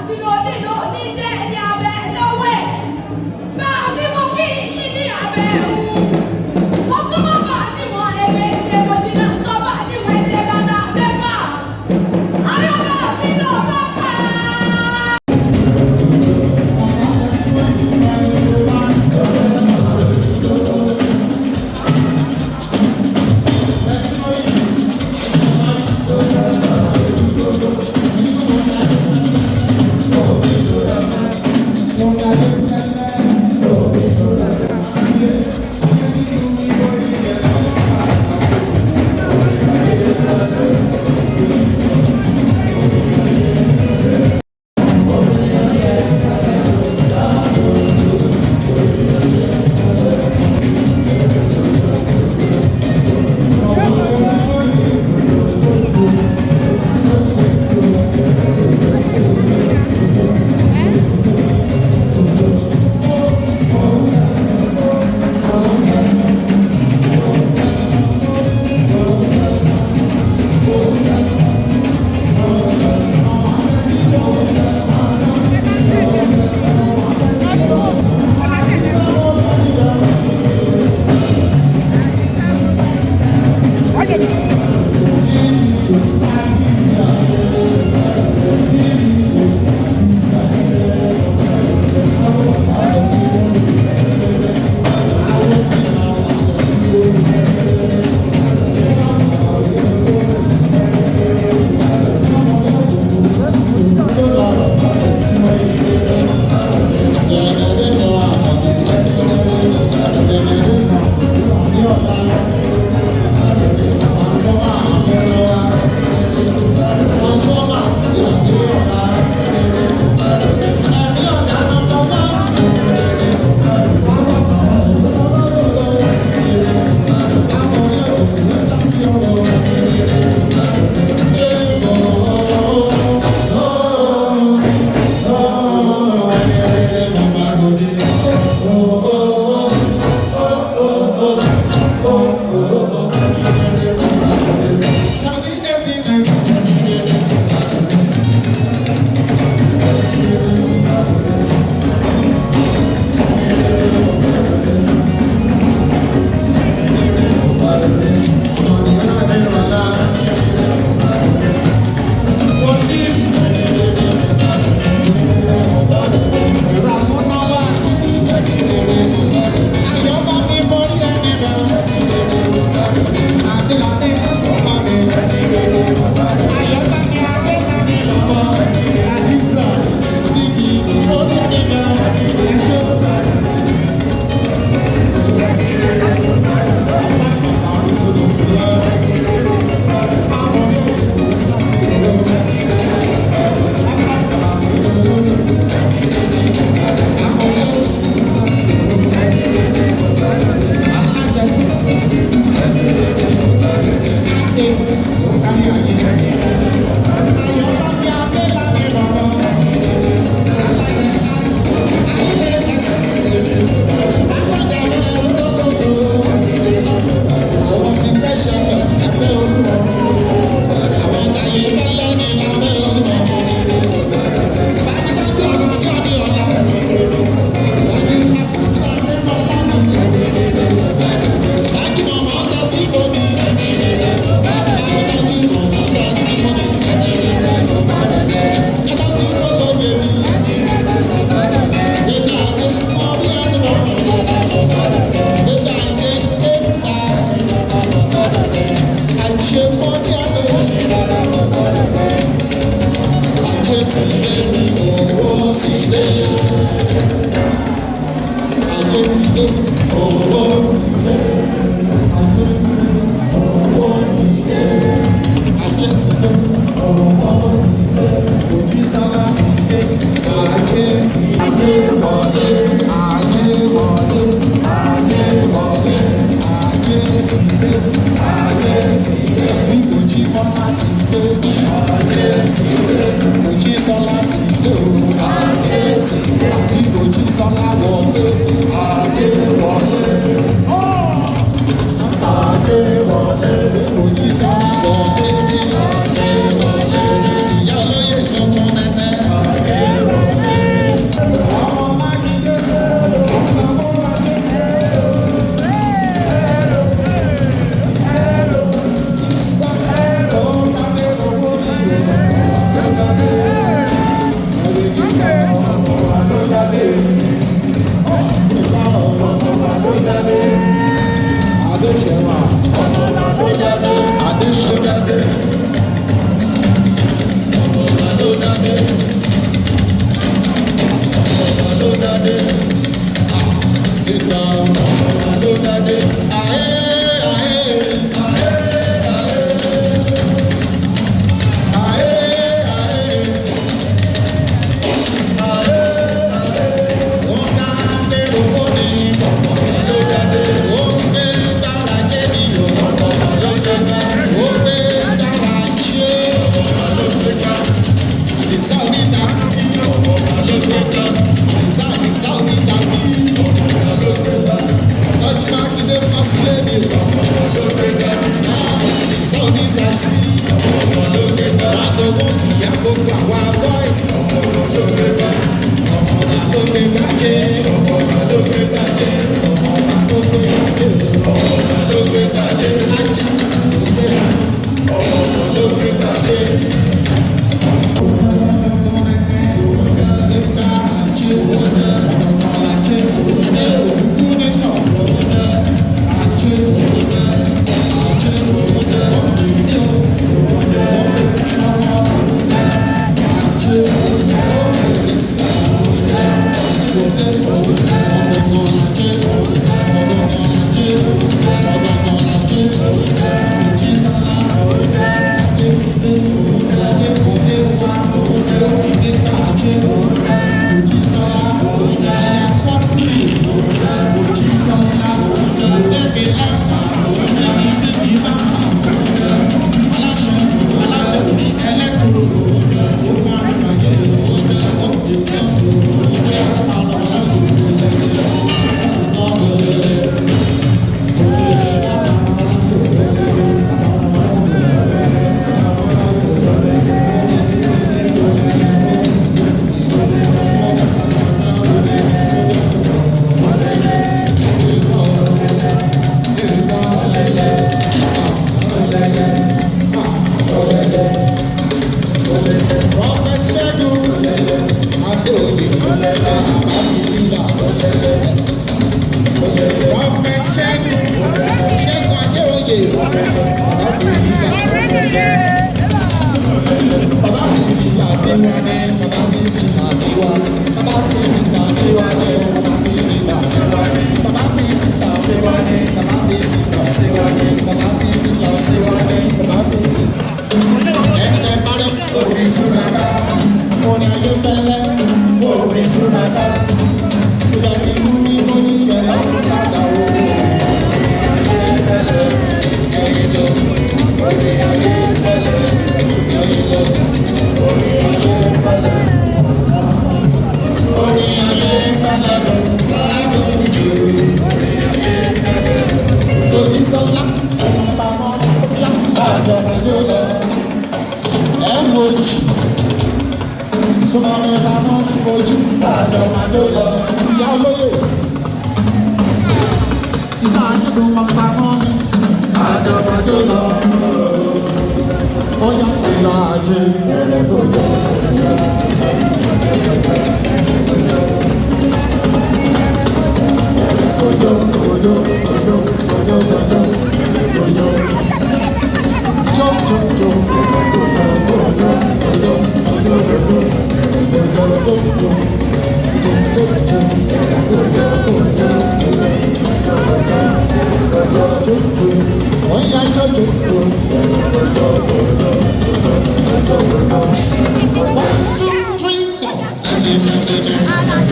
Tìlò ní jẹ́ ní abẹ́ lọ́wọ́ ẹ̀. Bá mi mú kí yín ní abẹ́ òun. Mo súnmọ́ bá níwọ̀n ẹgbẹ́ ìṣe mo jìnnà sọ́bà níwọ̀n ẹsẹ̀ bàbá mẹ́fà. Arọ́bà mi ló bá pa. Ìyá olóyè tuntun nẹ́nẹ́. wa. Bàbá fi títà sí wa ní o. Bàbá fi títà sí wa ní. Bàbá fi títà sí wa ní. Bàbá fi títà sí wa ní. Bàbá fi títà sí wa ní. Bàbá fi títà. Ẹ̀jẹ̀ parí sórí ìṣúná. Orin ayé fẹ́lẹ́ orin ìṣúná. Ìjà ìlú ní mo ní ẹ̀rọ ìtajà o. Orin ayé fẹ́lẹ́ ló ń gbádùn jù. Lójú sọ́lá, pamọ́ àjọ àjọ lọ. Ẹ ń wojú. Súnmọ́ mi pamọ́ ojú àjọ àjọ lọ. Ìyá olóyè. Ìgbà ayé súnmọ́ pamọ́ mi. Àjọ àjọ lọ. Ó yá ìlà ajé ẹ̀rẹ̀ tó jẹ́. Ojo, ojo, ojo, ojo, ojo, ojo. Jo, jo, jo, ojo, ojo, ojo, ojo, ojo, ojo, ojo. Jo, jo, jo, ojo, ojo, ojo, ojo, jo, jo. Oya, jo, jo, jo, ojo, ojo, ojo, ojo, ojo. One, two, three, four. This is a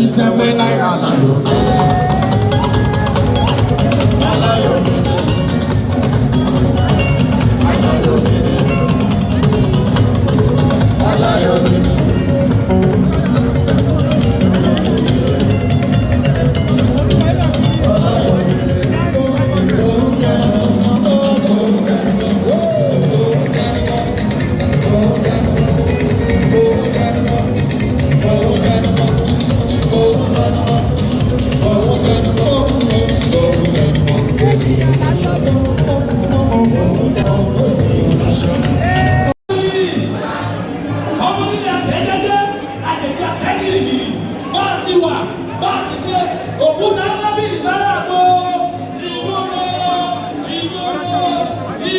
Seven náírà láyò. Ọmọ nílé àtẹ́jẹ́jẹ́ àjèjì àtẹ́gìrìgìrì bá a ti wà bá a ti ṣe òkúta ńlá bìrì bára àgbo jìgbòrò jìgbòrò jì.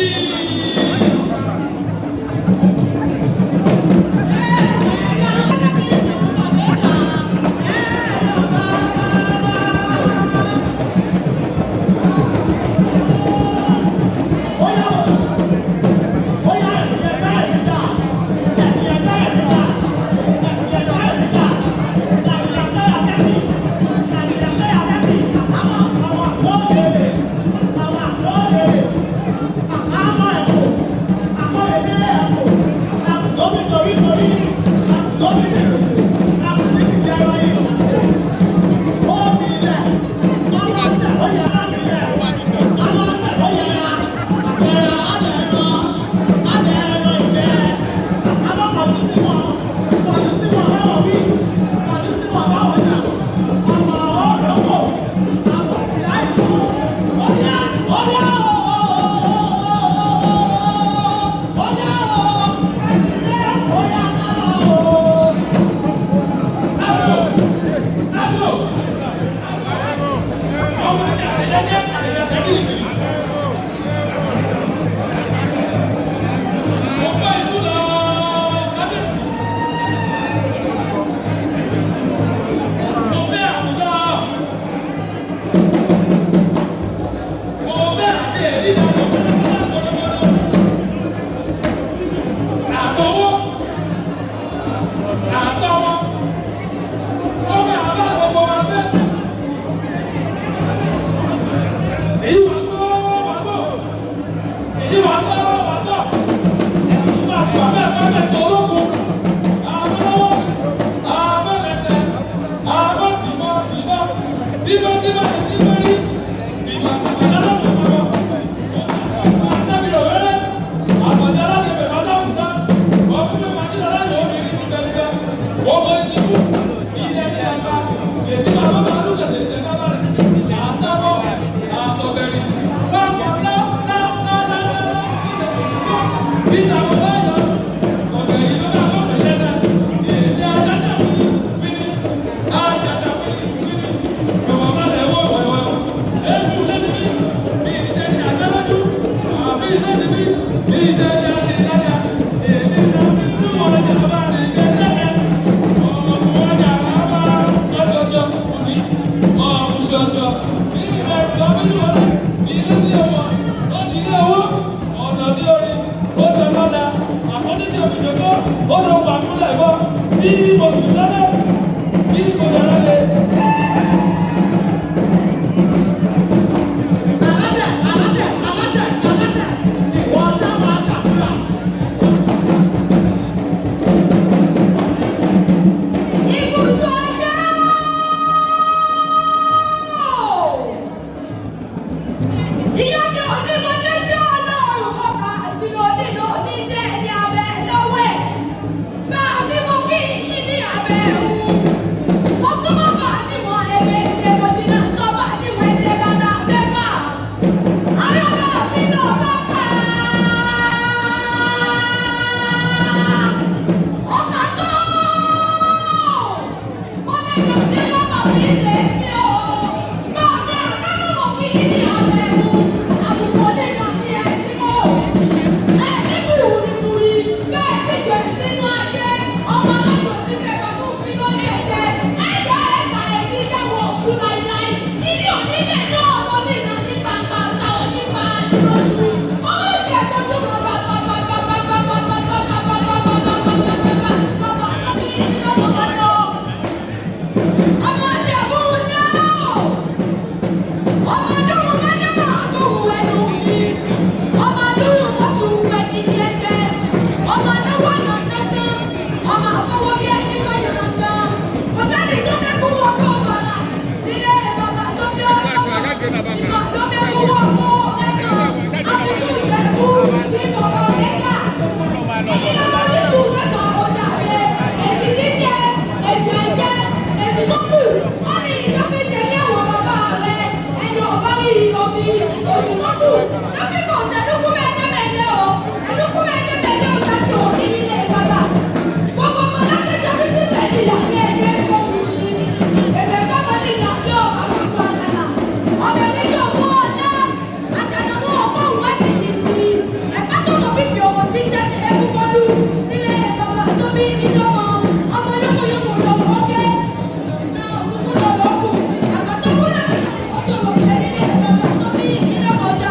Ọmọ nílé àtẹ́jẹ́jẹ́ àjèjì àtẹ́gìrìgìrì. Mo fẹ́ ìlú lọ kábíyèsí. Mo fẹ́ àrùn lọ. Mo fẹ́ àti èrí dànù pátápátá gbọdọgbọdọ. Àtọwọ́ àtọmọ ó máa bá gbogbo wa gbé. Èyí wà. Ìyá mi ò ní mo dé sí ọlọ́run ọkà àti lóní lóní jẹ́ ẹni abẹ lọ́wọ́ ẹ̀. Bá mi mú kí yín ní abẹ́ òun. Mo súnmọ́ bá níwọ̀n ẹgbẹ́ ìjẹ́ mo jìnnà sọ́bà níwọ̀n ẹsẹ̀ bàtà mẹ́fà. Arọ́bà mi lọ bá pa. Ó mà tó. Mo lè lò ní lọ́mọ mi lè mi o. Bá mi àkámọ́ mọ̀ kí yín ní abẹ́ òun. Àbùkù nínú mi ẹ̀ ní mo sí. Ẹ ní bùrùbùrì kẹ́ ẹ ti jù ẹ̀ sínú ajé. Ọmọ aláàbò ní kẹ̀kọ́ fún mi ló ń jẹjẹ. Ẹ̀jẹ̀ ẹ̀ka ẹ̀dí jẹ́wọ́ òkú láíláí. Ilé onílẹ̀ náà lọ nínú ní gbangba táwọn nípa lójú. Owó ìjẹ́ ìtọ́jú kan bàbá bàbá bàbá bàbá bàbá bàbá bàbá bàbá bàbá bàbá tóbi ìdílọ́mọdọ́. Ọmọ Ìjẹ̀bú náà. Ọmọ dúró mẹ́jọba tó wù ẹnu mi. Ọmọ dúró mọ́sù pẹ̀jì jẹjẹ. Ọmọ dúró nà tẹ́tẹ́. Ọmọ àfọwọ́ bí ẹni kọ́ yẹn gan. Kò sẹ́ni tó fẹ́ kú wọ́n kó bọ̀lá. Nílé bàbá tó bí ọ̀rọ̀ ìgbà tó fẹ́ kú wọ́n kó ẹ̀kan. Àfikún Ìjẹ̀bú ní bàbá ẹ̀ka. Èyí ló mọ ní sùn mẹ́fà ọjà rẹ̀. Èjì jíjẹ, èjì ẹ̀jẹ̀, èjì tó kù. Wọ́n ní ìtọ́fíìsì ẹ̀wọ̀n bàbá rẹ̀. Ẹni ọ̀bá rí omi òjì tó kù. Lọ́fíìmọ̀ ọ̀sẹ̀ ẹ̀dúnkú mẹ́ẹ̀ẹ́dẹ́mẹ́ẹ̀dẹ́ o. Ẹ̀dúnkú mẹ́ẹ̀ẹ́dẹ́mẹ́ẹ̀dẹ́ o sáté òkè nílé bàbá. Gbogbo ọmọ látẹjọ́ fi ti bẹ̀ ní ìyàgbé ẹ̀jẹ̀ kọ̀ọ̀kù ni. Èdè gbọ́mọ ní ìyàgbé ọ̀bá gbogbo àkàlà. Ọbẹ̀ méjì òkú ọ̀la. Àkànà mú ọkọ̀ òun ẹ̀sìn yìí sí. Ẹ̀ka tó mọ̀ fífi òwò tí sẹ́ni ẹ̀kúkọ́lù nílé bàbá tó bí ìdánmọ̀. Ọmọ yómùyómù lọ́wọ́ kẹ́. Òkùnkùn lọ́wọ́ kù. Àgbàtọ́kùn náà ó sọ̀rọ̀ jẹ́ nílé bàbá tó bí ìdánmọ̀ ọjà.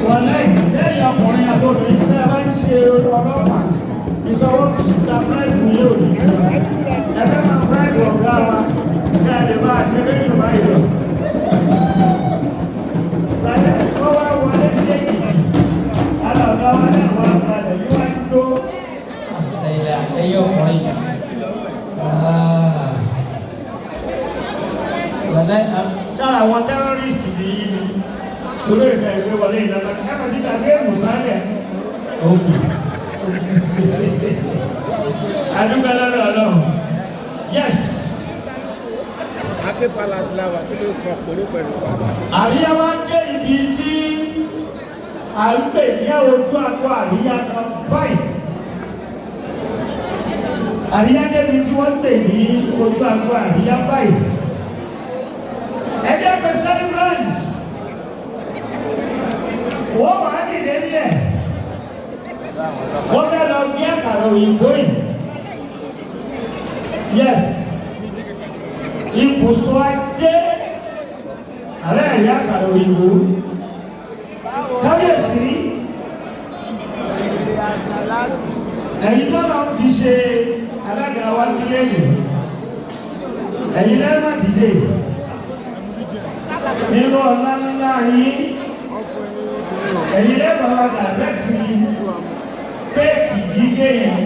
Wọlé tẹ́yìn ọkùnrin àtòbìnrin tẹ́ ẹ bá ń ṣe ọlọ́pàá ìṣọwọ́ ta bíráìbù yóò ní ẹ fẹ́ máa bíráìbù ọ̀gá wa kí a lè máa ṣe lẹ́yìn báyìí lọ. Bàtẹ́ kọ́ wá wọlé sí èkìtì ara ọ̀gá wa náà wá balẹ̀ ní wá ń tó. Ẹ̀yin ọkùnrin. Wọlé sára àwọn tẹ́rọ́rìsì nìyí ni olóyè náà ìwé wọlé ìlànà káfíńtì ti gbàgbé mùsàlẹ̀. Òkè. Adúgbò lọ́dọ̀ Ọlọ́run. Yes. Ake Palace la wà, kí ló kan kóró pẹ̀lú bàbá? Àríyá wa dé ibi tí À ń pè ní ojú àgọ́ àríyá kan báyìí. Àríyá débi tí wọ́n ń pè ní ojú àgọ́ àríyá báyìí. Ẹ jẹ́ pé celebrant wọ́n wàá dìde nílẹ̀, wọ́n fẹ́ lọ gé àkàrà òyìnbó yìí. Yes, ibùsùn ajé alẹ́ rí àkàrà òyìnbó. Kábíyèsí, ẹ̀yin tó lọ fi ṣe alága wa nílé mi, ẹ̀yin lẹ́ẹ̀ma dìde nínú ọlá ńlá yín, ẹ̀yin lẹ́ẹ̀ma wa dàrẹ́tì kéèkì gígé yẹn.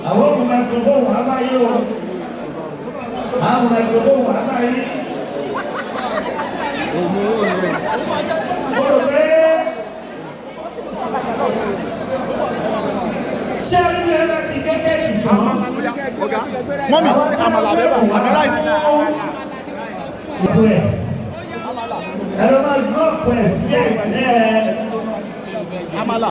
Àwọn òkú microphone wà báyìí o, àwọn microphone wà báyìí. Mo rò pé ṣé ẹni bí ẹ bá ti gé kéèkì tán? Mummy, àmàlà bẹ́bà àbí rice? Ìbú ẹ̀ ẹ̀rọ máa drop ẹ̀ sí ẹ̀gbẹ́. Àmàlà.